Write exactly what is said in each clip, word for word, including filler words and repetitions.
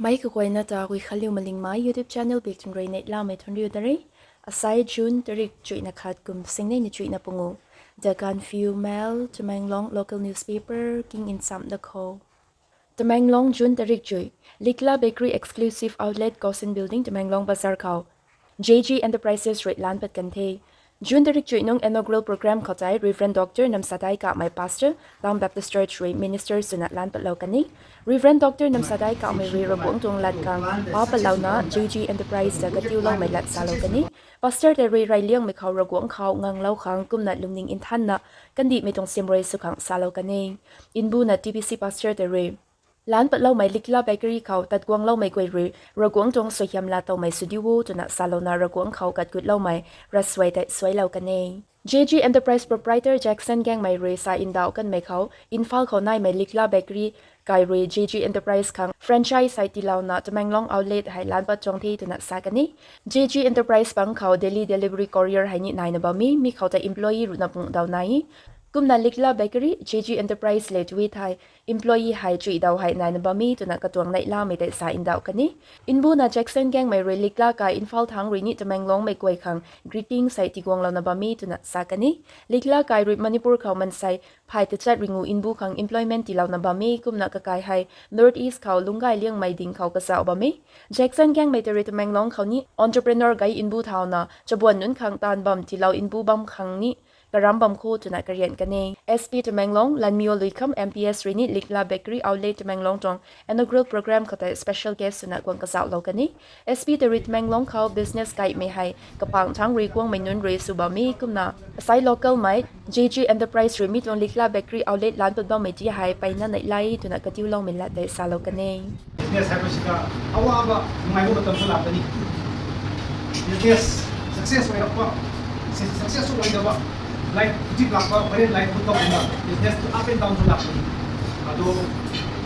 Mei kaguayna ta Guikhanliu Malingmei YouTube channel bik tun rui neihlamei thunriu da re. Asai June tarik chuihna khat kum singnei na chuihna pungu. The Gaanphiu Mail, Tamenglong local newspaper, king insam da khou. Tamenglong, June tarik chuih. Likla Bakery exclusive outlet Gosen Building, Tamenglong Bazar khou J G Enterprises rui lan pat kan the. June tarik chuih nung inaugural program khou tei Reverend Doctor Namsadai Kamei Pastor, Town Baptist Church rui minister swna lan patlou kan e. Reverend Doctor Namsadai Kamei rui Ravguangc tuang lat khang pa patlouna J G Enterprise ta katiuloumei lat salou kan e. Pastor tei rui reyliangmei khou Ravguangc khou nganglou khang kumna lungning nthanna kandihmei tuang siam rui sw khang salou kan e. Mbuna T B C Pastor tei rui lan patloumei Likla Bakery khou tat guangloumei guay rui Ravguangc tuang suaihiam laa towmei sw diu o twna salouna Ravguangc khou katgutloumei ravsuai tei suailou kan e. J G Enterprise proprietor Jackson Gaengmei rui sa ndauh kanmei khou Imphal khou naimei Likla Bakery kai rui J G Enterprise khang franchise hei tiilouna Tamenglong outlet hei lan pat tuang the twna sa kan e. J G Enterprise pang khou daily delivery courier hei ni naina bam e, mi khou tei employee ruhna pung daw nai e. Kumna Likla Bakery, J G Enterprise le twi thei employee hei chuih daw hei naina bam e twna katuang neihlamei tei sa ndauh kan e. Mbuna Jackson Gaengmei rui Likla kai Imphal thangc rui ni Tamenglongmei guay khang greetings hei tiguanglouna bam e twna sa kan e. Likla kai rui Manipur khou mansei phay tachat ringu mbu khang employment tiilouna bam e kumna kakai hei North East khou lungcgay liangmei ding khou kazauh bam e. Jackson Gaengmei tei rui Tamenglong khou ni entrepreneur gay mbu thauna chabuan nunc khang taanv bam tiilou mbu bam khang ni karam bam kho twna karian kan e. S P Tamenglong Lanmyo Luikham M P S rui ni Likla Bakery outlet Tamenglong tuang inaugural program khou tei special guest swna guang kazauhlou kan e. S P tei rui Tamenglong khou business kaimei hei kapang thangc rui guangmei nunc rui sw bam e kumna asai localmei J G Enterprise rui mi tuang Likla Bakery outlet lan pat bammei ti hei mpeyna neihlai twna katiuloumei lat tei salou kan e. Business haibo si ta awaba nungai bo matam sa lak kan e. Business success oilakpa, success oidaba, life zip lakpa, haren life bu ta kumna business tu up and down sa lak kan e. Adu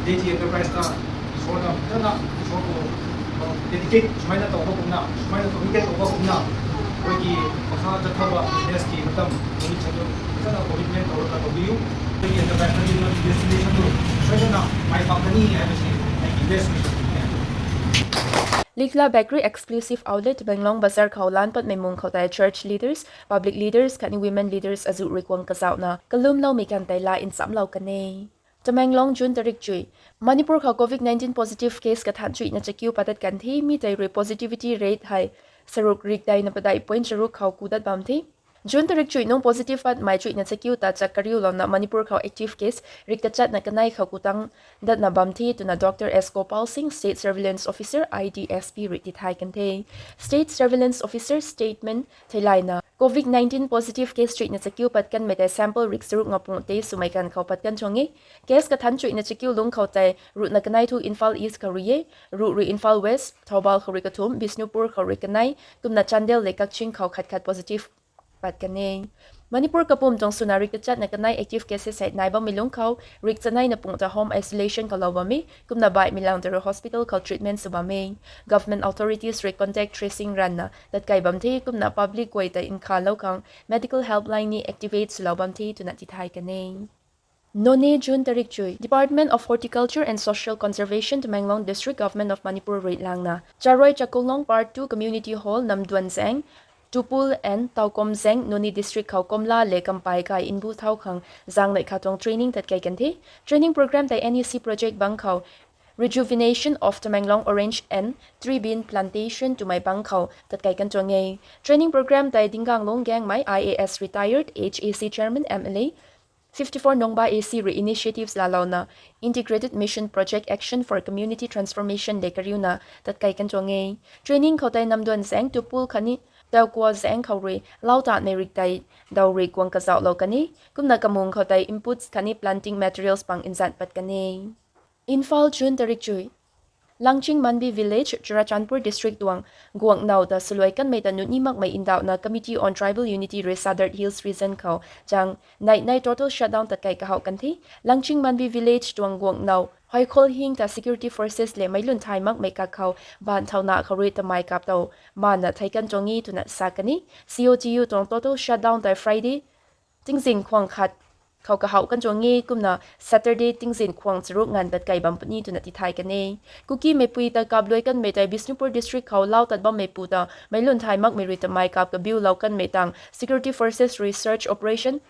J G Enterprise ta Isor ta fazana Isor khou dedicate swmei na towba kumna, swmei na committed towba kumna, akhoi ki makha tat thau ba business ki matam, commitment tu fazana commitment towra ta towbiu. Akhoi ki Enterprise ta ni destination tu fazana mei pak kan e haibo si akhoi ki best wishes ni e. Likla Bakery exclusive outlet Tamenglong Bazar khou lan patmei mung khou tei church leaders, public leaders khatni women leaders azuh rui guang kazauhna kalumloumei kan tei la nchamlou kan e. Tamenglong, June tarik chuih. Manipur khou covid nineteen positive case kathan chuihna chakiu patat kan the, mi tei rui positivity rate hei saruk rikdeina padeih point charuk khou ku dat bam the. June tarik chuih nung positive patmei chuihna chakiu ta chak kariulouna Manipur khou active case rik tachatna kanei khou ku tang datna bam the twna Doctor S Gopal Singh, State Surveillance Officer, I D S P rui tithay kan the. State Surveillance Officer statement theilayna covid nineteen positive case chuihna chakiu pat kanmei tei sample rik saruk nga pung test swmei kan khou pat kan tuang e. Case kathan chuihna chakiu lungc khou tei ruhna kanei thu Imphal East khou rui e, ruh rui Imphal West, Thoubal khou rui kathumh, Bishnupur khou rui kanei, kumna Chandel le Kakching khou khat khat positive pat kan e. Manipur kapwm tuang swna rik tachatna kanei active cases hei nai bammei lungc khou rik chaneina pung ta home isolation khou lou bam e, kumna baihmei lang ta rui hospital khou treatment sw bam e. Government authorities rui contact tracing ranvna tatkai bam the, kumna public guay ta nkhavlou khang medical helpline ni activate swlou bam the twna tithay kan e. Noney, June tarik chuih. Department of Horticulture and Social Conservation, Tamenglong District, Government of Manipur rui langna Charoi Chakulong Part two Community Hall, Namduanzaeng, Tupul and Taukomzaeng, Noney District khou komla le kampai kai mbu thau khang zaeng neih kha tuang training tatkai kan the. Training program tei N E C project bang khou Rejuvenation of Tamenglong Orange and Tree Bean Plantation twmei bang khou tatkai kan tuang e. Training program tei Dinganglung Gaengmei, I A S retired, H A C Chairman, M L A, fifty-four Nungba A C rui initiatives laalouna Integrated Mission Project Action for Community Transformation le kariuna tatkai kan tuang e. Training khou tei Namduanzaeng, Tupul khatni Taukomzaeng khou rui lau tanmei rik tei daw rui guang kazauhlou kan e, kumna kamung khou tei inputs khatni planting materials pang nzan pat kan e. Imphal, June tarik chuih. Langching Manbi Village, Churachandpur District tuang Guangnou ta swluai kanmei ta nuni makmei ndauhna Committee on Tribal Unity rui Sadar Hills Region khou zaeng neih nei total shutdown tatkai kahaw kan the. Langching Manbi Village tuang Guangnou Hoikhol hing ta security forces le meic lun thay makmei kakhou baanc thauna khou rui tamei kap tow maanna thei kan tuang e twna sa kan e. C O T U tuang total shutdown tei Friday tingzin khwang khat khou kahouh kan tuang e, kumna Saturday tingzin khwang charuk nganv tat kei bam puni twna tithay kan e. Kuki meipui ta kapluai kanmei tei Bishnupur district khou lau tat bammeipu ta meic lun thay makmei rui tamei kap kabiulou kanmei tang security forces rui search operation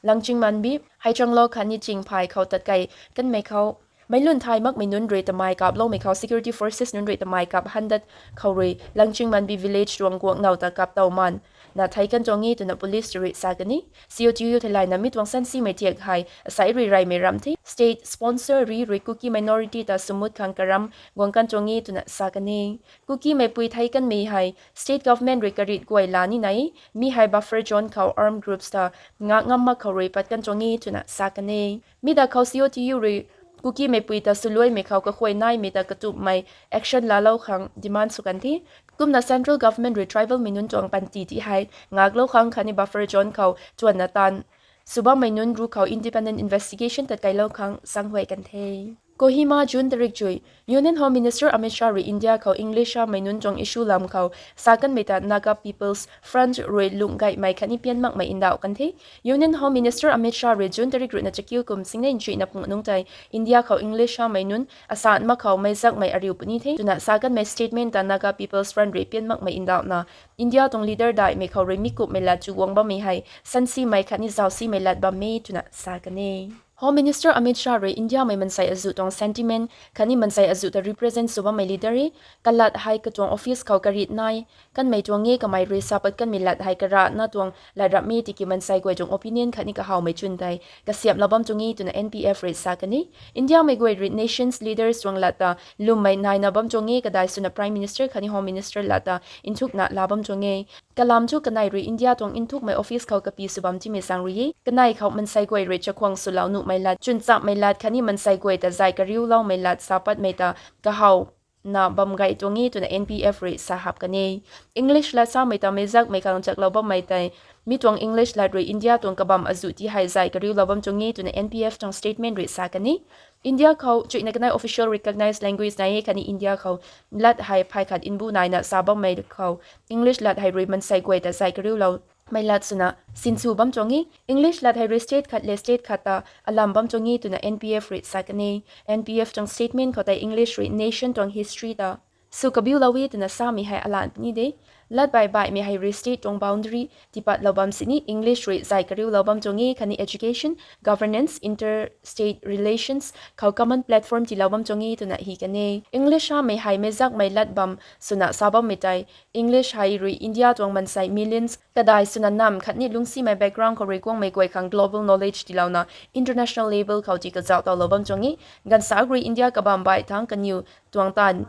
Langchingmanbi, Haichanglo khatni Chingphai khou tat kei kanmei khou meic lun thay makmei nunc rui tamei kaploumei khou security forces nunc rui tamei kap handat khou rui Langchingmanbi village tuang guangcnou ta kap tow man na thei kan tuang e twna police rui sa kan e. C O T U theilayna mi tuang sansimei thiak hei asei rui reymei ram the. State sponsor ri rui Kuki minority ta swmut khang karam guang kan tuang e twna sa kan e. Kuki meipui thei kanmei hei state government rui karit guay la ni nai e, mi hei buffer zone khou armed groups ta ngak ngam mak khou rui pat kan tuang e twna sa kan e. Mi da khou C O T U rui Kuki meipui ta swluaimei khou kakhuay naimei ta katupmei action laalou khang demand sw kan the. Kumna central government rui tribal mei nunc tuang panty ti hei ngaklou khang khatni buffer zone khou tuanna taanv sw bammei nunc ru khou independent investigation tat keilou khang sanghuay kan the. Kohima, June tarik chui. Union Home Minister Amit Shah rui India khou English samei nunc tuang issue lam khou sa kanmei ta Naga People's Front rui lungh gaymei khatni pian makmei ndauh kan the. Union Home Minister Amit Shah rui June tarik ruhna chakiu kum singnei nchuihna pung nungc tei India khou English samei nunc asan mak khou meizakmei ariu puni the twna sa kanmei statement ta Naga People's Front rui pian makmei ndauhna India tuang leader daihmei khou rui mi kupmei lat chu guang bammei hei sansimei khatni zausimei lat bam e twna sa kan e. Home Minister Amit Shah rui Indiamei mansei azuh tuang sentiment khatni mansei azuh ta represent sw bammei leader e. Kalat hei katuang office khou karit nai kanmei tuang e, kamei rui sa pat kanmei lat hei karana tuang lat rap e tiki mansei guay tuang opinion khatni kahawmei chwn tei kasiamhlou bam tuang e twna N P F rui sa kan e. Indiamei guay rui nations leaders tuang lat ta lwmmei naina bam tuang e, kadai swna Prime Minister khatni Home Minister lat ta nthukna la bam tuang e. Kalam thu kanei rui India tuang nthukmei office khou kapi sw bam timei zaeng rui e. Kanei khou mansei guay rui chakhwang swlou nuhmei lat, chwnchammei lat khatni mansei guay ta zay kariuloumei lat sa patmei ta kahawna bam gay tuang e twna N P F rui sa hap kan e. English lat samei ta meizakmei khang chaklou bammei tei mi tuang English lat rui India tuang kabam azuh ti hei zay kariulou bam tuang e twna N P F tuang statement rui sa kan e. India khou chuihna kanei official recognized language nai e khatni India khou lat hei phay khat mbu naina sa bammei khou English lat hei rui mansei guay ta zay kariulou mei lat swna sinsw bam tuang e. English lat hei rui state khat le state khat ta alam bam tuang e twna N P F rui sa kan e. N P F tuang statement khou tei English rui nation tuang history ta sw kabiulou e twna samei hei alan puni de. Lat bai baihmei hei rui state tuang boundary tipatlou bam sini English rui zay kariulou bam tuang e khatni education, governance, interstate relations khou common platform tiilou bam tuang e twna hi kan e. English samei hei meizakmei lat bam swna sa bammei tei English hei rui India tuang mansei millions kadai swna nam khatni lungcsimei background khou rui guangmei guay khang global knowledge tiilouna international level khou ti kazauh towlou bam tuang e. Ganvsaekc rui India kabam baih thangc kaniw tuang taanv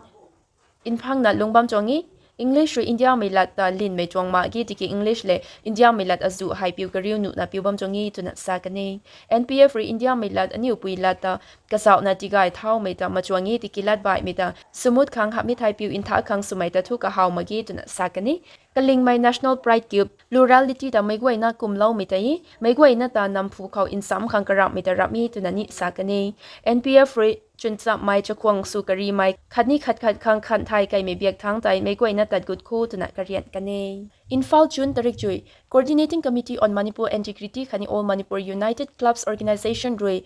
nphangna lung bam tuang e. English rui Indiamei lat ta linmei tuang mak ge tiki English le Indiamei lat azuh hei piu kariu nuhna piu bam tuang e twna sa kan e. N P F rui Indiamei lat aniu pui lat ta kazauhna tigay thaumei ta machuang e tiki lat baihmei ta swmut khang hapmi thei piu ntha khang swmei ta thu kahaw mak ge twna sa kan e. Kalingmei national pride cube plurality ta meic guayna kumloumei tei e, meic guayna ta namphu khou nsam khang karamhmei ta ramh e twna ni sa kan e. N P F rui chwnchammei chakhwang sw karimei khatni khat khat khang khan thei keimei biak thangc tei meic guayna tat gut kho twna karian kan e. Imphal, June tarik chui. Coordinating Committee on Manipur Integrity khatni All Manipur United Clubs Organisation rui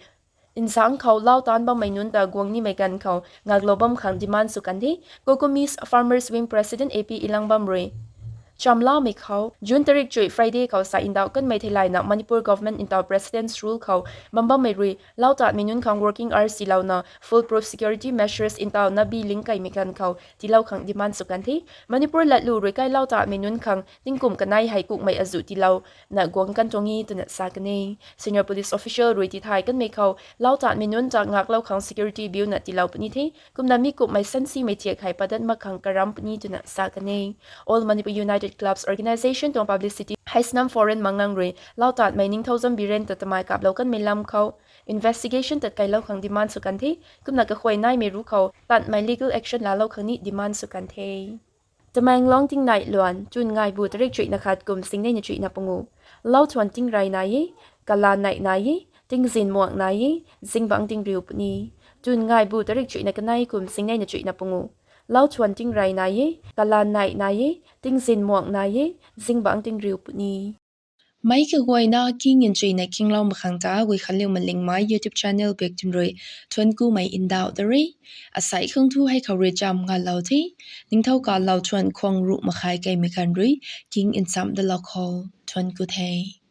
nzaengc khou lau taanc bammei nunc ta guang nimei ganv khou ngaklou bam khang demand sw kan the. COCOMI's Farmers Wing President A P Elangbam rui chamlamei khou June tarik chui Friday khou sa ndauh kanmei theilayna Manipur Government ntaw President's Rule khou bam bammei rui lau taanmei nunc khang working hours tiilouna foolproof security measures ntawna bi ling keimei ganv khou tiilou khang demand sw kan the. Manipur latlu rui kai lau taanmei nunc khang tingkum kanei hei kukmei azuh tiilouna guang kan tuang e twna sa kan e. Senior police official rui tithay kanmei khou lau taanmei nunc ta ngaklou khang security biuna tiilou puni the. Kumna mi kummei sansimei thiak hei padat mak khang karam puni twna sa kan e. All Manipur United Clubs Organisation tuang publicity hei snam foreign mangnang rui lau taanmei Ningthouzaim Biren ta tamei kaplou kanmei lam khou investigation tat keilou khang demand sw kan the. Kumna kakhuay naimei ru khou tatmei legal action laalou khang ni demand sw kan the. Tamenglong tingnai luan, tun ngaibu tarik chuihna khat kum singneina chuihna pungu. Lau thuan tingrey nai e, kalan nei nai e, tingzin muang nai e, zingbangc tingriu puni. Tun ngaibu tarik chuihna kanei kum singneina chuihna pungu. Lau thuan tingrey nai e, kalan nei nai e, tingzin muang nai e, zingbangc tingriu puni. Meic kaguayna king nchuina kinglou mak khang ta Guikhanliu Malingmei YouTube channel bak twn rui thuanc kumei ndauh da re. Asei khang thu hei khou rui cham ngalou the. Ningthau kalou thuan khwang ruh makhai kaimei ganv rui king nchamh dalou khou thuanc ku the.